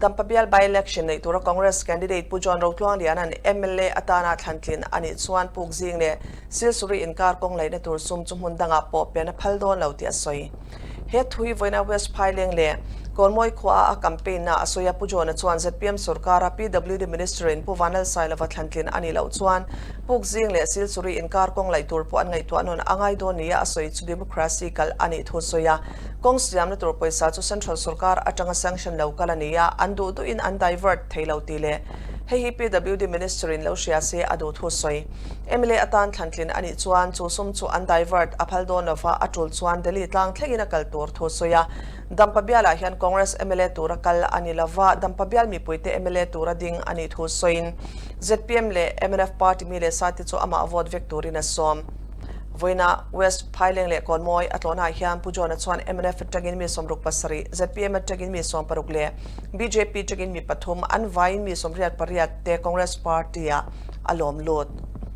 Dampa bial by-election neih tura Congress candidate Pu John Rotluangliana'n mla atana thlantlin a nih chuan Pukzing leh Silsuri inkar kawng laihna tur sum chu hmun dangah pawh pian a phal dawn lo tih a sawi. He thu hi vawiina West Phaileng leh Kawnmawi khuaa a campaign na a sawi a, Pu John-a chuan zpm sorkara PWD Minister in Pu Vanlalsailova thlantlin a nih loh chuan Pukzing leh Silsuri inkar kawng laih tur pawh an ngaihtuah nawn a ngai dawn nia a sawi chu democracy kalh a nih thu a sawi a. Kawng siamna tur pawisa chu Central sorkar atanga sanction lo kal a ni a, an duh duhin an divert thei lo tih leh hei hi PWD Minister in lo hria se a duh thu sawi. Mla atan thlantlin a nih chuan chu sum chu an divert a phal dawn lova, a tul chuan Delhi tlang thlengin a kal tur thu sawi a. Dampa bialah hian Congress mla tura kal a ni lova, Dampa bial mipuite mla tura ding a nih thu sawiin zpm leh mnf party mi leh sate chu amah vote vek turin a sawm. Vawiina West Phaileng leh Kawnmawi a tlawhnaah hian Pu John-a chuan mnf atangin mi 67, zpm atangin mi 60 leh bjp atangin mi pathum an vaiin mi 88 te Congress party-ah a lawm lut.